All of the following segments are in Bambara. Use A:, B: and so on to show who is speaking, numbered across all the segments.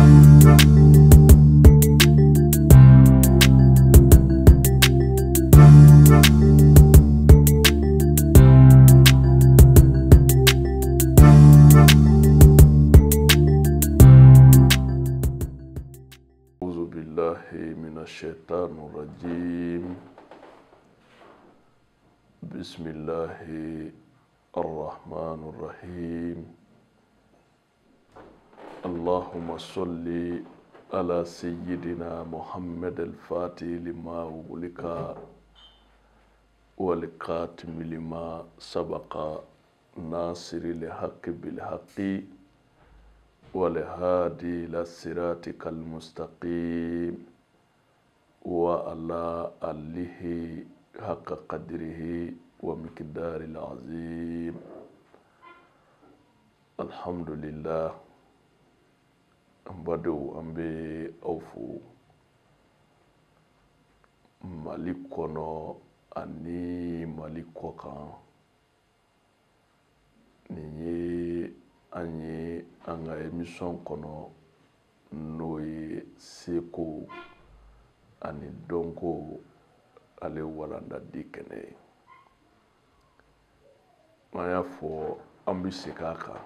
A: أعوذ بالله من الشيطان الرجيم. بسم الله الرحمن الرحيم. اللهم صل على سيدنا محمد الفاتح لما أغلق والخاتم لما سبق ناصر الحق بالحق والهادي إلى صراطك المستقيم وعلى آله حق قدره ومقدار العظيم. الحمد لله. An badenw, an bɛ aw fo Mali kɔnɔ ani Mali kɔkan. Nin ye an ye an ka émission kɔnɔ, n'o ye seko ani dɔnko ale walanda di kɛnɛ ye. An y'a fɔ, an bɛ segin a kan,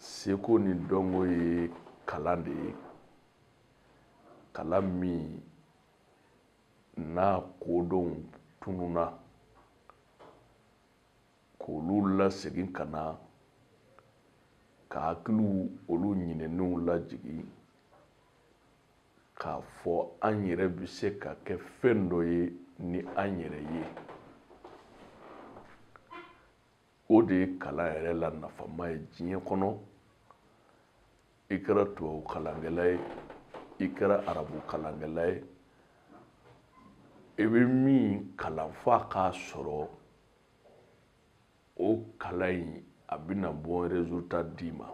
A: seko ni dɔnko ye kalan de ye, kalan min n'a kodɔnw tununa, k'olu lasegin ka na, ka hakiliw olu ɲinɛnenw lajigin, k'a fɔ an yɛrɛ bɛ se ka kɛ fɛn dɔ ye ni an yɛrɛ ye. O de ye kalan yɛrɛ la nafama ye diɲɛ kɔnɔ. I kɛra tubabu kalankɛla ye, i kɛra arabu kalankɛla ye, i bɛ min kalan, f'a k'a sɔrɔ o kalan in a bɛna bon résultat d'i ma.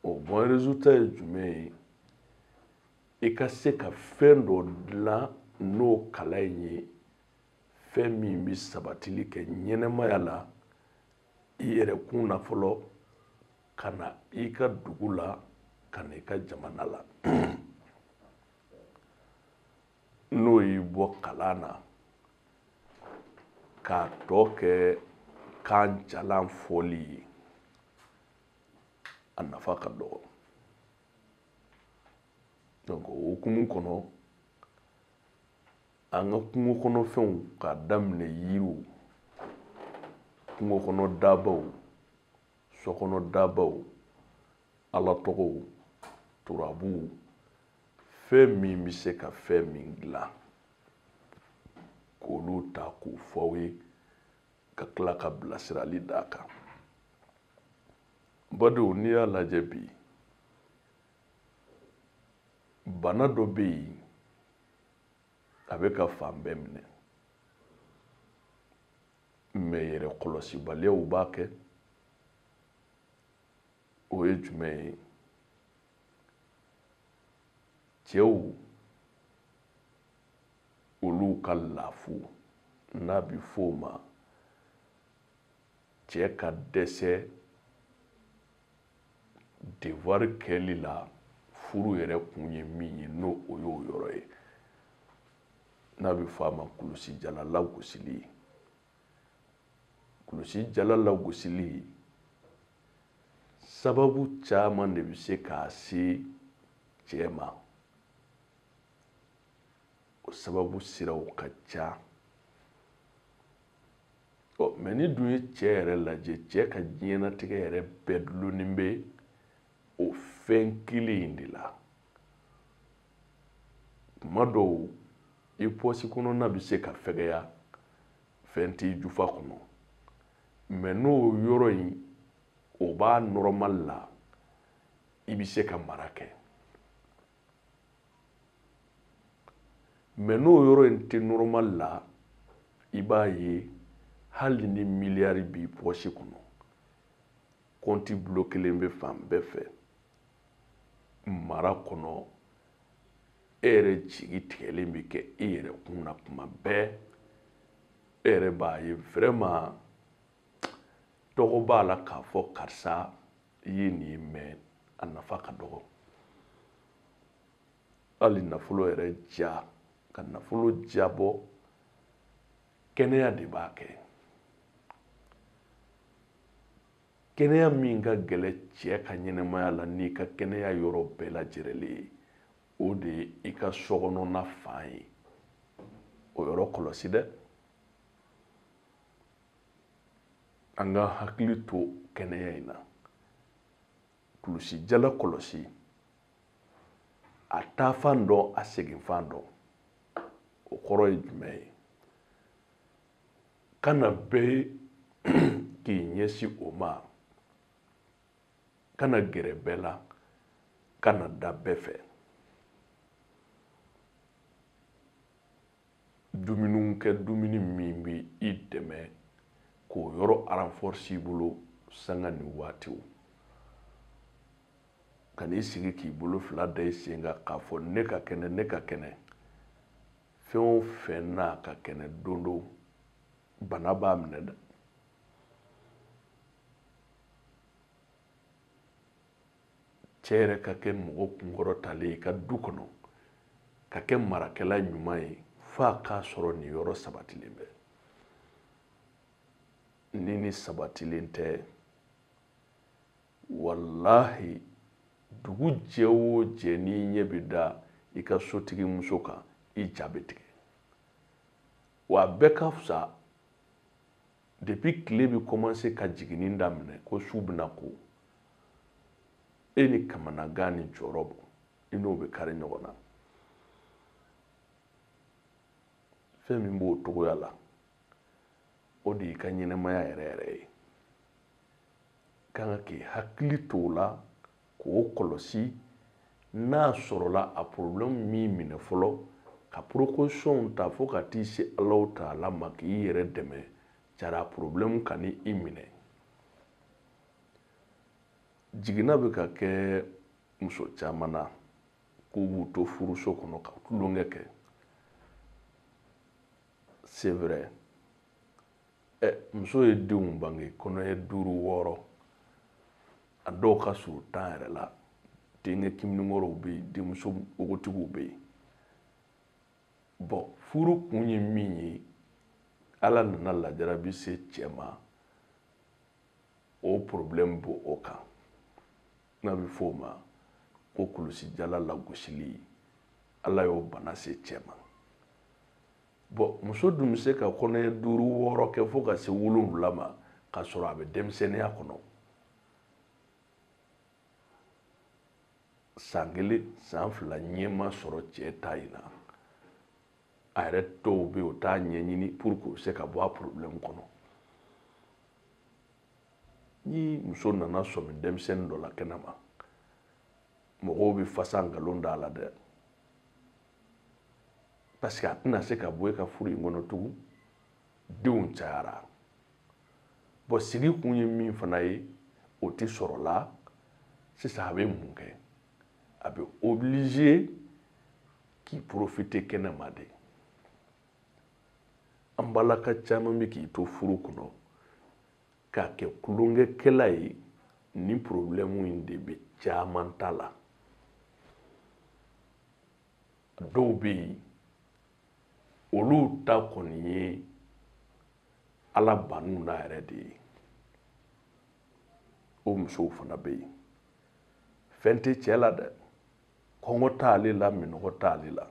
A: O bon résultat ye jumɛn ye? I ka se ka fɛn dɔ dilan n'o kalan in ye, fɛn min bɛ sabatili kɛ ɲɛnɛmaya la, i yɛrɛ kun na fɔlɔ, ka na i ka dugu la, ka na i ka jamana la. N'o y'i bɔ kalan na k'a tɔ kɛ kan jalan fɔli ye, a nafa ka dɔgɔ. Donc o hukumu kɔnɔ, an ka kungo kɔnɔfɛnw, k'a daminɛ yiriw, kungo kɔnɔ dabaw, sokɔnɔ dabaw, ala tɔgɔw, turabuw, fɛn min bɛ se ka fɛn min dilan, k'olu ta k'u fɔ aw ye, ka tila ka bilasirali d'a kan. Badenw, n'i y'a lajɛ bi, bana dɔ bɛ yen, a bɛ ka fan bɛɛ minɛ, mɛ yɛrɛ kɔlɔsibaliyaw b'a kɛ. O ye jumɛn ye? Cɛw olu ka lafu, n'a bɛ f'o ma cɛ ka dɛsɛ devoir kɛli la, furu yɛrɛ kun ye min ye, n'o o y'o yɔrɔ ye, n'a bɛ fɔ a ma kulusijala lagosili. Kulusijala lagosili sababu caman de bɛ se k'a se cɛ ma. O sababu siraw ka ca. Ɔ mɛ ni dun ye cɛ yɛrɛ lajɛ, cɛ ka diɲɛnatigɛ yɛrɛ bɛɛ dulonnen bɛ o fɛn kelen in de la. Tuma dɔw, i pɔsi kɔnɔna bɛ se ka fɛgɛya, fɛn t'i jufa kɔnɔ, mɛ n'o yɔrɔ in o b'a normal la, i bɛ se ka mara kɛ. Mɛ n'o yɔrɔ in tɛ normal la, i b'a ye hali ni miliyari b'i pɔsi kɔnɔ, kɔnti kelen bɛ fan bɛɛ fɛ mara kɔnɔ, e yɛrɛ jigi tigɛlen bɛ kɛ i yɛrɛ kun na kuma bɛɛ. E yɛrɛ b'a ye vraiment tɔgɔ b'a la k'a fɔ karisa i ye nin ye, mɛ A nafa ka dɔgɔ. Hali nafolo yɛrɛ diya, ka nafolo diyabɔ, kɛnɛya de b'a kɛ. Kɛnɛya min ka gɛlɛn cɛ ka ɲɛnɛmaya la n'i ka kɛnɛya yɔrɔ bɛɛ lajɛlen ye, o de ye i ka sokɔnɔna fan ye. O yɔrɔ kɔlɔsi dɛ. An ka hakili to kɛnɛya in na. Kulusijala kɔlɔsi, a taafan dɔn, a seginfan dɔn. O kɔrɔ ye jumɛn ye? Kana bɛɛ k'i ɲɛsin o ma, kana gɛrɛ bɛɛ la, kana da bɛɛ fɛ. Dumuniw kɛ, dumuni min bɛ i dɛmɛ k'o yɔrɔ renforcer i bolo sanga ni waatiw. Kan'i sigi k'i bolo fila da i sen kan k'a fɔ ne ka kɛnɛ, ne ka kɛnɛ. Fɛn o fɛn n'a ka kɛnɛ don dɔ, bana b'a minɛ dɛ. Cɛ yɛrɛ ka kɛ mɔgɔ kunkɔrɔtalen ye i ka du kɔnɔ, ka kɛ marakɛla ɲuman ye, f'a k'a sɔrɔ nin yɔrɔ sabatilen bɛ. Ni ni sabatilen tɛ, walahi dugu jɛ o jɛ n'i ɲɛ bɛ da i ka sotigi muso kan, i ja bɛ tigɛ. Wa a bɛɛ ka fisa depuis tile bɛ commencer ka jiginni daminɛ ko su bɛna ko, e ni kamanagan ni jɔrɔ bɔ, i n'o bɛ kari ɲɔgɔn na. Fɛn min b'o togoya la, o de y'i ka ɲɛnɛmaya yɛrɛ yɛrɛ ye. Kan ka k'i hakili to o la, k'o kɔlɔsi. N'a sɔrɔla a problème min minɛ fɔlɔ, ka précaution ta fo ka t'i se Alahu taala ma k'i yɛrɛ dɛmɛ, jara problème ka n'i minɛ. Jiginna bɛ ka kɛ muso caman na k'u b'u to furuso kɔnɔ ka tulonkɛ kɛ. C'est vrai. Muso ye denw bange kɔnɔɲɛ 5 6, a dɔw ka surun 10 yɛrɛ la. Denkɛ kimininkɔrɔw bɛ yen, denmuso npogotigiw bɛ yen. Bon, furu kun ye min ye, Ala nana lajarabi se cɛ ma, o problème b'o o kan. N'a bɛ fɔ o ma ko kulusijala lagosili, Ala y'o bana se cɛ ma. Bon, muso dun bɛ se ka kɔnɔɲɛ 5 6 kɛ fo ka se 7 ma k'a sɔrɔ a bɛ denmisɛnninya kɔnɔ. San 1, san 2 ɲɛ ma sɔrɔ cɛ ta in na. A yɛrɛ dɔw bɛ yen, o t'a ɲɛɲini pour que o bɛ se ka bɔ a problème kɔnɔ. Ni muso nana sɔmi denmisɛnnin dɔ la kɛnɛma, mɔgɔw bɛ fasa nkalon da a la dɛ. Parce que a tɛna se ka bɔ e ka furu in kɔnɔ tugun, denw cayara. Bon, sigi kun ye min fana ye, o tɛ sɔrɔ la. Sisan a bɛ mun kɛ? A bɛ obligé k'i profiter kɛnɛma de. An balaka caman bɛ k'i to furu kɔnɔ k'a kɛ tulonkɛkɛla ye, ni problème in de bɛ caman ta la. Dɔw bɛ yen, olu ta kɔni ye Ala bannu n'a yɛrɛ de ye. O musow fana bɛ yen. Fɛn tɛ cɛ la dɛ, kɔngɔ t'ale la, minɔgɔ t'ale la.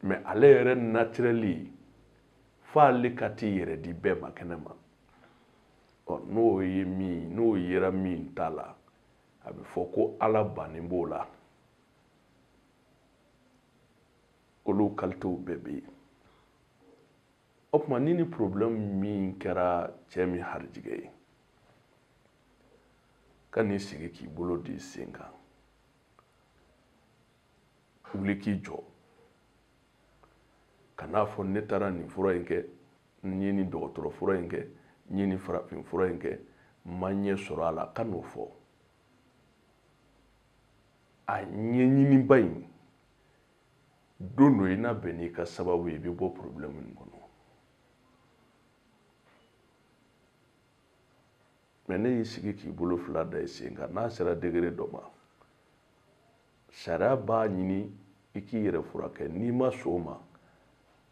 A: Mais ale yɛrɛ naturel, f'ale ka t'i yɛrɛ di bɛɛ ma kɛnɛ ma. Ɔ, n'o ye min, n'o yera min ta la, a bɛ fɔ ko Ala bannen b'o la. Olu qualitéw bɛɛ bɛ yen. O tuma ni ni problème min kɛra cɛ min harijigɛ ye, ka n'i sigi k'i bolo di sen kan, wuli k'i jɔ, ka n'a fɔ ne taara nin fura in kɛ, n ye nin dɔgɔtɔrɔ fura in kɛ, n ye nin farafin fura in kɛ, n ma ɲɛ sɔrɔ a la, ka n'o fɔ. A ɲɛɲiniba in, don dɔ i n'a bɛn n'i ka sababu ye, i bɛ bɔ problème in kɔnɔ. Mɛ ne y'i sigi k'i bolo fila da i sen kan, n'a sera degré dɔ ma, sariya b'a ɲini i k'i yɛrɛ furakɛ. N'i ma sɔn o ma,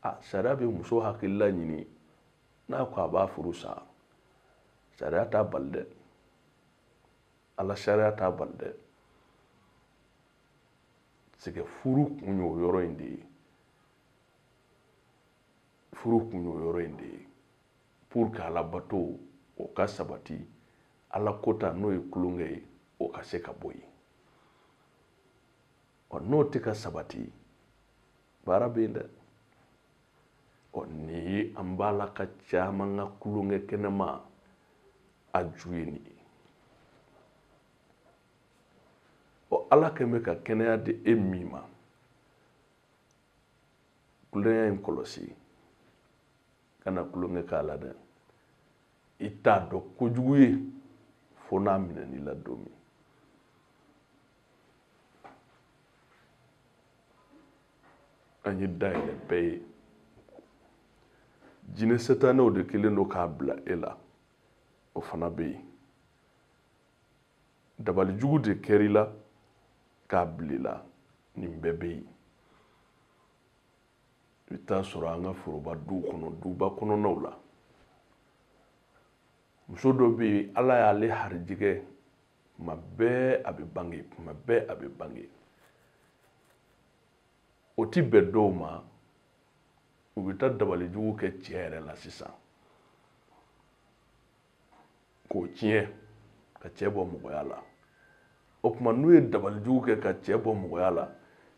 A: a sariya bɛ muso hakilila ɲini, n'a ko a b'a furu sa, sariya t'a bali dɛ, ala sariya t'a bali dɛ. C'est que furu kun y'o yɔrɔ in de ye, furu kun y'o yɔrɔ in de ye pour que alabato o ka sabati, ala kota n'o ye tulonkɛ ye, o ka se ka bɔ yen. Ɔ n'o tɛ ka sabati, baara bɛ yen dɛ. Ɔ nin ye an b'a la ka caman ka tulonkɛ kɛnɛma a ju ye nin ye. Ɔ ala kɛn bɛ ka kɛnɛya di e min ma, tulonkɛ in kɔlɔsi, kana tulonkɛ k'a la dɛ. I t'a dɔn kojugu ye fo n'a minɛn'i la don min. An ye dayɛlɛ bɛɛ ye. Jinɛ setanɛw de kɛlen don k'a bila e la, o fana bɛ yen. Dabalijugu de kɛr'i la k'a bila i la, nin bɛɛ bɛ yen. I bɛ taa sɔrɔ an ka foroba duw kɔnɔ, duba kɔnɔnaw la, muso dɔ bɛ yen, ala y'ale harijigɛ, tuma bɛɛ a bɛ bange, tuma bɛɛ a bɛ bange. O ti bɛn dɔw ma, u bɛ taa dabalijugu kɛ cɛ yɛrɛ la sisan, k'o tiɲɛ, ka cɛ bɔ mɔgɔya la. O tuma n'u ye dabalijugu kɛ ka cɛ bɔ mɔgɔya la,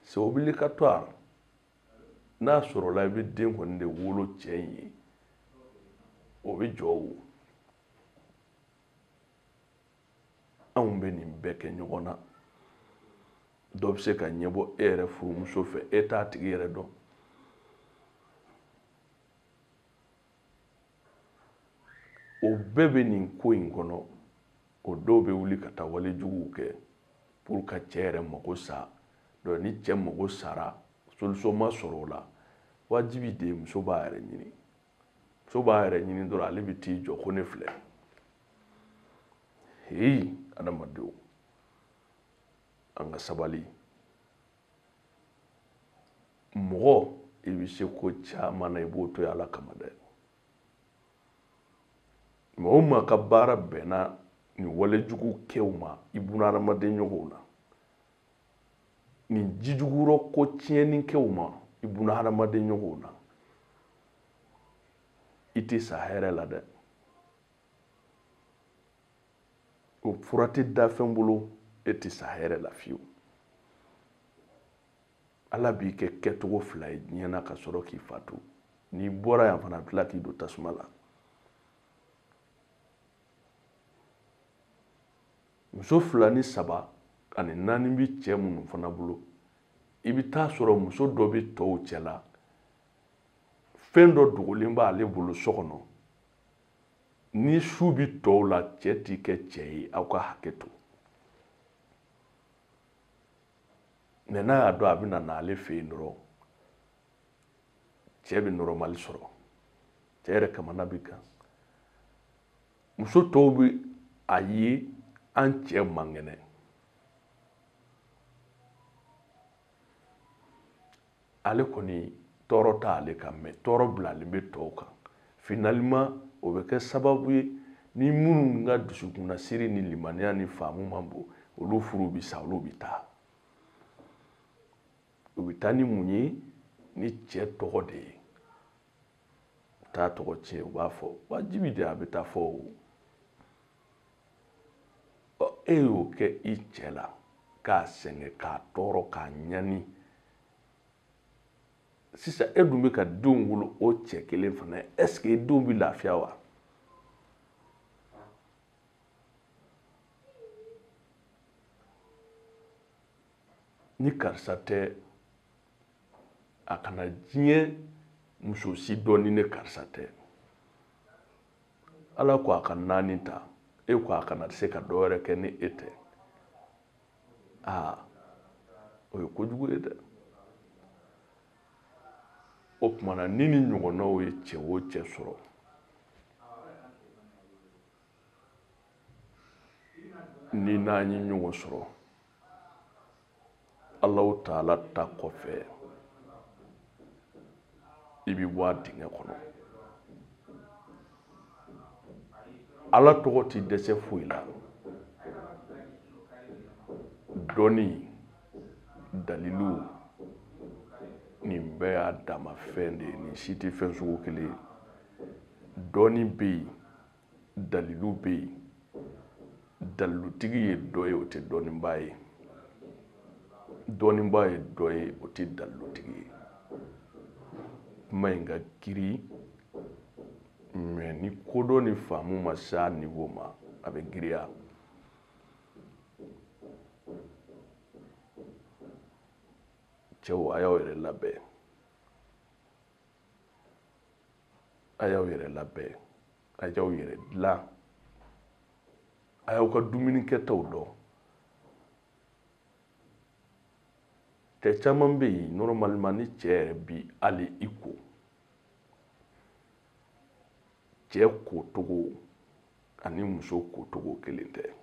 A: c'est obligatoire. N'a sɔrɔla i bɛ den kɔni de wolo cɛ in ye, o bɛ jɔ o. Anw bɛ nin bɛɛ kɛ ɲɔgɔn na. Dɔ bɛ se ka ɲɛbɔ e yɛrɛ furumuso fɛ, e t'a tigi yɛrɛ dɔn. O bɛɛ bɛ nin ko in kɔnɔ. O dɔw bɛ wuli ka taa walejuguw kɛ pour ka cɛ yɛrɛ mago sa. Donc ni cɛ mago sara, solution ma sɔrɔ o la, wajibi de ye muso b'a yɛrɛ ɲini. Muso b'a yɛrɛ ɲini dɔrɔn, ale bɛ t'i jɔ ko ne filɛ. Heyi, adamadenw, an ka sabali. Mɔgɔ, i bɛ se ko caman na, i b'o to yen ala kama dɛ. Maa o maa ka baara bɛnna nin walejugu kɛw ma i bunahadamaden ɲɔgɔnw na, nin jijugurɔ ko tiɲɛni kɛw ma i bunahadamaden ɲɔgɔnw na, i tɛ sa hɛrɛ la dɛ. O fura tɛ da fɛn bolo, e tɛ sa hɛrɛ la fiyewu. Ala b'i kɛ kɛcogo fila ye diɲɛ na ka sɔrɔ k'i fatu. N'i bɔra yan fana, a bɛ tila k'i don tasuma la. Muso 2 ni 3 ani 4 bɛ cɛ minnu fana bolo, i bɛ taa sɔrɔ muso dɔ bɛ tɔw cɛ la, fɛn dɔ dogolen b'ale bolo so kɔnɔ. Ni su bɛ tɔw la, cɛ t'i kɛ cɛ ye, aw ka hakɛ to. Mɛ n'a y'a dɔn a bɛna na ale fɛ yen dɔrɔn, cɛ bɛ normal sɔrɔ, cɛ yɛrɛ kamana bɛ gan. Muso tɔw bɛ a ye an cɛ man kɛnɛ. Ale kɔni tɔɔrɔ t'ale kan, mɛ tɔɔrɔ bilalen bɛ tɔw kan. Finalement, o bɛ kɛ sababu ye ni minnu ka dusukunnasiri ni limaniya ni faamu man bon, olu furu bɛ sa, olu bɛ taa. U bɛ taa ni mun ye? Ni cɛ tɔgɔ de ye. U t'a tɔgɔ tiɲɛ, u b'a fɔ wajibi de a bɛ taa fɔ o. Ɔ, e y'o kɛ i cɛ la k'a sɛgɛn, k'a tɔɔrɔ, k'a ɲani. Sisan e dun bɛ ka denw wolo o cɛ kelen fana ye, est ce que denw bɛ lafiya wa? Ni karisa tɛ, a kana diɲɛ muso si dɔn ni ne karisa tɛ. Ala ko a ka 4 ta, e ko a kana se ka dɔ wɛrɛ kɛ ni e tɛ. Aa, o ye kojugu ye dɛ. O tuma na ni ni ɲɔgɔnnaw ye cɛ o cɛ sɔrɔ, Ni n'an ye ɲɔgɔn sɔrɔ Alahu taala ta kɔfɛ, i bɛ bɔ a dingɛ kɔnɔ. Ala tɔgɔ ti dɛsɛ foyi la. Dɔnni, dalilu, nin bɛɛ y'a dama fɛn de ye, nin si tɛ fɛn sugu kelen ye. Dɔnni bɛ yen, dalilu bɛ yen. Dalilutigi ye dɔ ye, o tɛ dɔnnibaa ye. Dɔnnibaa ye dɔ ye, o tɛ dalilutigi ye. Kuma in ka girin, mais ni kodɔn ni faamu ma se a niveau ma, a bɛ girinya. Cɛw, a y'aw yɛrɛ labɛn, a y'aw yɛrɛ labɛn, a y'aw yɛrɛ dilan, a y'aw ka dumunikɛtaw dɔn. Cɛ caman bɛ yen, normalement ni cɛ yɛrɛ bi hali i ko, cɛ kocogo ani muso kocogo kelen tɛ.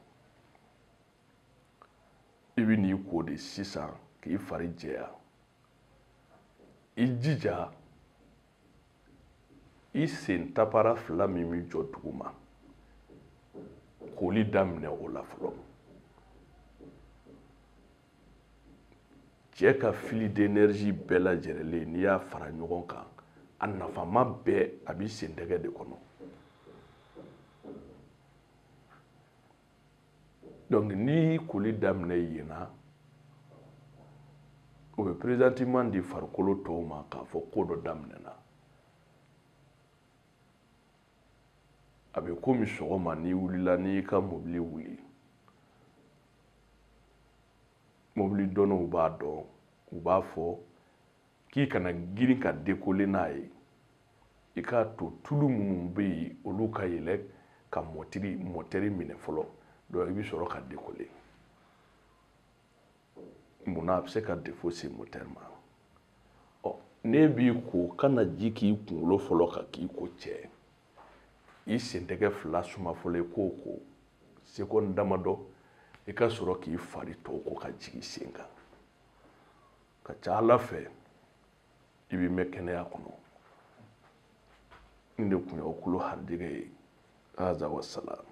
A: I bɛ n'i ko de sisan k'i fari jɛya, i jija i sen tapara fila min bɛ jɔ duguma, koli daminɛ o la fɔlɔ. Cɛ ka fili d'énergie bɛɛ lajɛlen n'i y'a fara ɲɔgɔn kan, a nafama bɛɛ a b'i sen tɛgɛ de kɔnɔ. Donc n'i koli daminɛ yen na, o bɛ présentement di farikolo tɔw ma k'a fɔ ko dɔ daminɛna. A bɛ komi sɔgɔma n'i wulila, n'i y'i ka mobili wuli, mobili dɔnniw b'a dɔn, u b'a fɔ k'i kana girin ka décoller n'a ye, i k'a to tulu minnu bɛ yen olu ka yɛlɛ ka mɔtɛri minɛ fɔlɔ, donc i bɛ sɔrɔ ka décoller. Munna a bɛ se ka défaut se moteur ma? Ɔ, n'e b'i ko, kana ji k'i kunkolo fɔlɔ ka k'i ko cɛ, i sentɛgɛ fila suma fɔlɔ, i k'o ko seconde damadɔ, i ka sɔrɔ k'i fari tɔ ko ka jigin sen kan. Ka ca Ala fɛ, i bɛ mɛn kɛnɛya kɔnɔ. Nin de tun y'aw kulo harijɛgɛ ye. Haza wa salam.